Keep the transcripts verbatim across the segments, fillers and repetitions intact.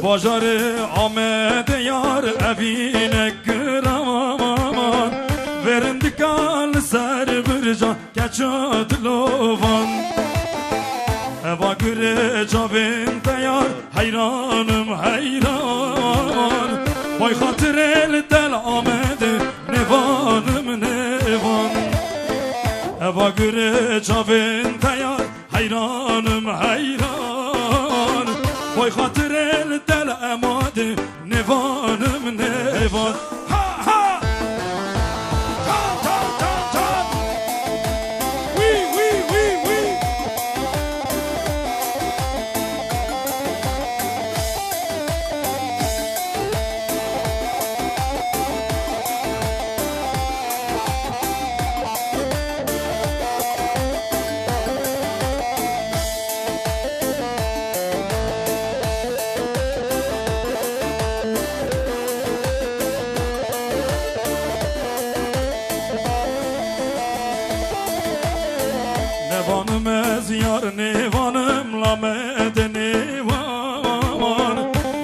Bajarê Amedê yar evînek giran, verindika li ser birca keça dilovan. Eva gurê çavên te yar, heyranim heyran. Vay xatirê li Tel Amedê nêvanim nêvan. Eva gurê çavên te yar, heyranim heyran. Vay xatirê li Tel Amedê nêvanim nêvan. Ha, ha! Can, can, can, can! Wî, wî, wî, wî! Nevanim ez yar nêvanim, la me de nêvan.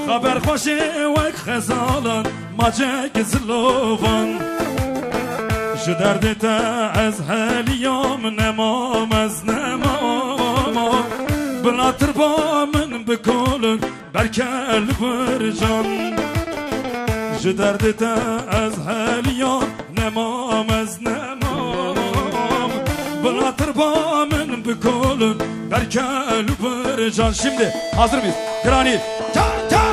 Xeber xweşê wek xezalan, macek zilovan. Ji derdê te ez heliyam, nemam ez nemam. Bila tirba min bikolin, berke li vir can. Ji derdê te ez heliyam, nemam ez nemam. Bila tirba min bikolin, berke li vir can. Şimdi hazır mıyız? Giranî. Can, can.